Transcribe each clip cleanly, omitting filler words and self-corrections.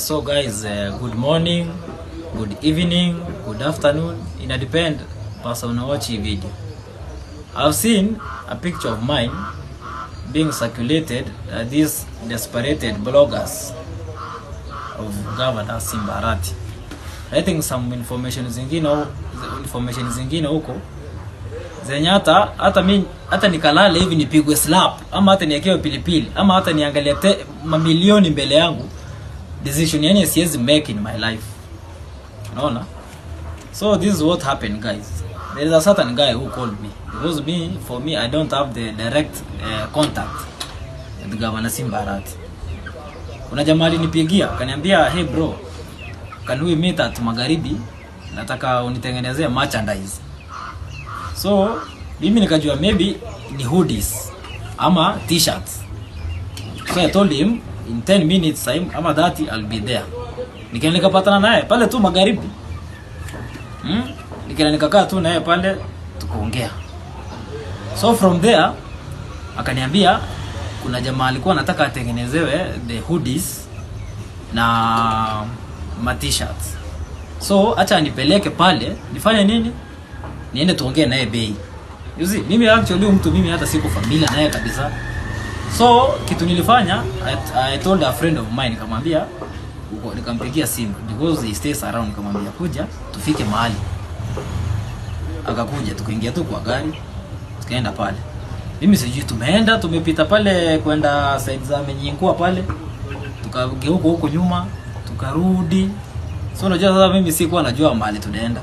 So guys, good morning, good evening, good afternoon. Ina depend person una watch hii video. I've seen a picture of mine being circulated these desperated bloggers of Governor Simba Arati writing some information zingine, information zingine huko zenye hata mimi hata nikalale hivi nipigwe slap ama hata niekewe pilipili ama hata niangalie mamilioni mbele yangu, decision yani siwezi make in my life. Unaona? So this is what happened, guys. There is a certain guy who called me because me for me I don't have the direct contact with Governor Simba Arati. Kuna jamaa alinipigia akaniambia, "Hey bro, can we meet at Magharibi? Nataka unitengenezee merchandise." So mimi nikajua maybe ni hoodies ama t-shirts. So I told him in 10 minutes time ama 30 I'll be there. Nikaenda nikapatana naye pale tu Magharibi. Nikaenda nikakaa tu naye pale tukaongea. So from there akaniambia kuna jamaa alikuwa anataka atengenezewe the hoodies na ma t-shirts. So acha nipeleke pale nifanye nini? Niende tuongee naye bei. You see, mimi actually huyu mtu mimi hata siko familiar naye kabisa. So kitu nilifanya, I told a friend of mine, nikamwambia uko, nikampigia simu because he stays around, nikamwambia kuja tufike mahali. Akakuja, tukaingia tu kwa gari tukaenda pale. Mimi sijui tumeenda, tumepita pale kwenda side za Menyingua pale, tukageuka huko nyuma, tukarudi. So unajua sasa mimi sikuwa najua mahali tunaenda,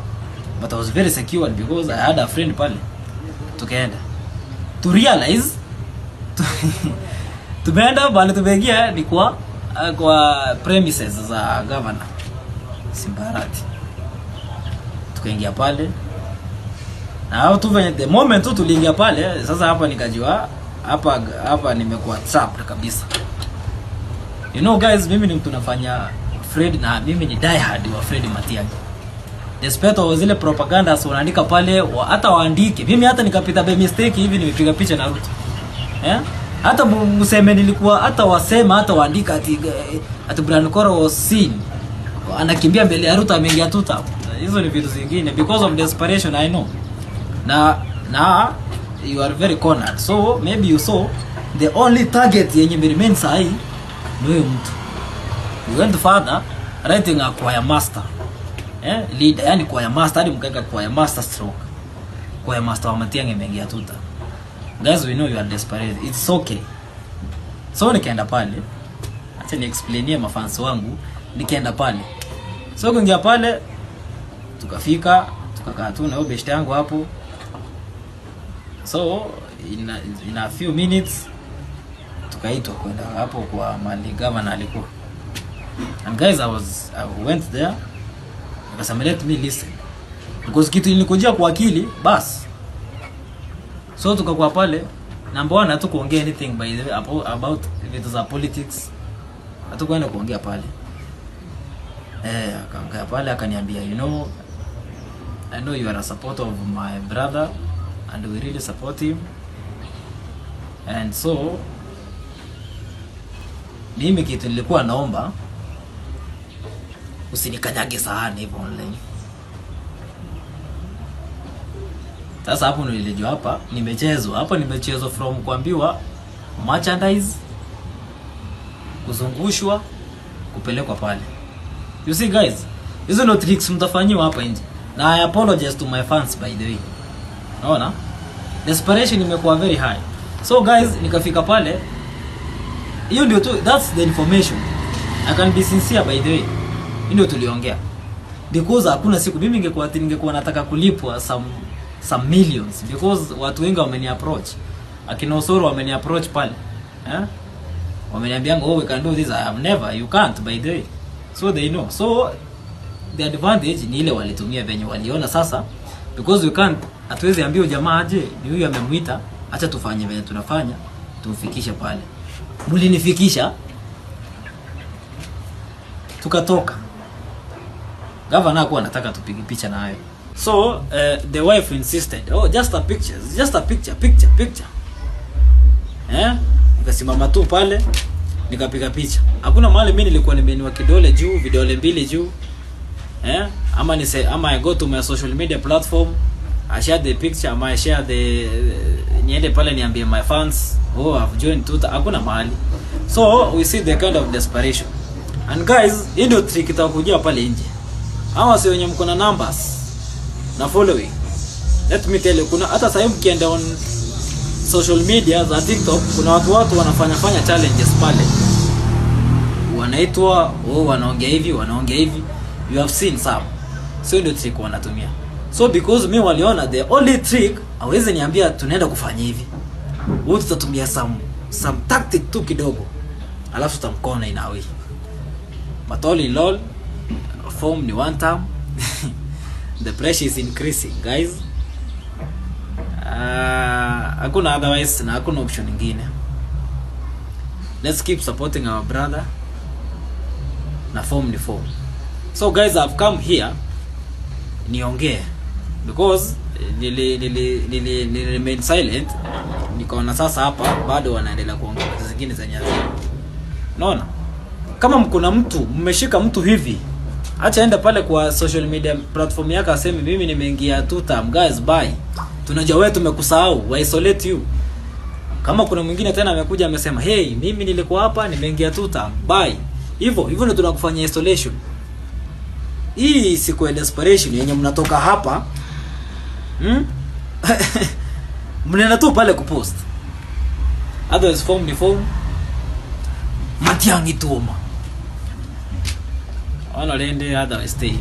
but I was very secure because I had a friend pale. Tukaenda to realize tumeenda mahali tumeingia ni kwa premises za Governor Simba Arati. Tukaingia pale na hao tu venye the moment tu tuliingia pale, sasa hapa nikajua hapa nimekuwa trapped kabisa. You know guys, mimi ni mtu nafanya Fred na mimi ni die hard wa Fred Matiang'i. Despite of zile propaganda wanaandika pale hata waandike. Mimi hata nikapita by mistake hivi nimepiga picha na Ruto. Eh? Hata mseme nilikuwa hata wasema hata waandika ati Brian Koro was seen anakimbia mbele ya Ruto ameingia tuta. Hizo ni vitu zingine because of desperation, I know. Na you are very cornered. So maybe you saw the only target yenye remain sahi ni huyu mtu. We went further writing a choir master. Leader, yani choir master hadi mkaeka choir master stroke. Choir master wa Matiang'i imeingia tuta. Guys, we know you are desperate. It's okay. So nikaenda pale. Acha ni explainie mafans wangu. Nikaenda pale. So kuingia pale tukafika, tukakaa tu na huyo best yangu hapo. So in a few minutes tukaitwa kwenda hapo kwa mali governor alikuwa. And guys, I went there. Nikasema let me listen. Because kitu ilikujia kwa akili bas. So tukakuwa pale, number one hatukuongea anything by the way about vitu za politics. Hatukuenda kuongea pale. Akaongea pale akaniambia, "You know, I know you are a supporter of my brother and we really support him. And so mimi kitu nilikuwa naomba usinikanyage sahani hivyo online." Sasa hapo ndo nilijua hapa nimechezwa. Hapo nimechezwa from kuambiwa merchandise, kuzungushwa, kupelekwa pale. You see guys, hizo ndio tricks mtafanyiwa hapa nje. Na I apologize to my fans by the way. Unaona? Desperation imekuwa very high. So guys, nikafika pale. Hiyo ndio tu, that's the information. I can be sincere by the way. Hiyo ndio tuliongea. Because hakuna siku mimi ningekuwa ati ningekuwa nataka kulipwa some millions because watu wengi wameni approach. Akina Osoro wameni approach pale. Wameniambia, "Oh, we can do this." I have never, you can't by the way. So they know. So the advantage ni ile walitumia venye waliona sasa, because we can't, hatuwezi ambia jamaa aje ni huyu amemuita, acha tufanye venye tunafanya tumfikishe pale. Mlinifikisha, tukatoka. Governor hakuwa anataka tupige picha na hayo. So the wife insisted, "Oh, just a picture, just a picture, picture, picture." Nikasimama tu pale. Nikapiga picha. Hakuna mahali mimi nilikuwa nimeinua kidole juu, vidole mbili juu. Eh? Ama nise, ama I go to my social media platform, I share the picture, ama I share the, niende pale niambie my fans, "Oh, I've joined Twitter." Hakuna mahali. So we see the kind of desperation. And guys, hii ndio trick itakujia pale nje. Hawa si wenye mko na numbers na following. Let me tell you, kuna hata sasa hivi mkienda on social media za TikTok, kuna watu wanafanya fanya challenges pale. Wanaitwa, oh, wanaongea hivi, wanaongea hivi. You have seen some. So ndio trick wanatumia. So because mi waliona the only trick, hawezi niambia tunaenda kufanya hivi. Wewe tutatumia some tactic tu kidogo. Alafu tutamkona in a way. But all in all, form ni one term. The pressure is increasing, guys. Hakuna otherwise na hakuna option nyingine. Let's keep supporting our brother. Na form ni form. So guys, I've come here niongee because nili remain silent, nikaona sasa hapa bado wanaendelea kuongea vitu zingine zenye hazina. Unaona? Kama mkuna mtu mmeshika mtu hivi, acha enda pale kwa social media platform yake aseme, "Mimi nimeingia two term, guys, bye." Tunajua wewe tumekusahau, we isolate you. Kama kuna mwingine tena amekuja amesema, "Hey, mimi nilikuwa hapa, nimeingia two term, bye." Hivyo hivyo ndio tunakufanyia isolation. Hii siku ya desperation yenye mnatoka hapa, Mnaenda tu pale kupost. Otherwise form ni form. Matiang'i tuoma. Ono lende, otherwise stay.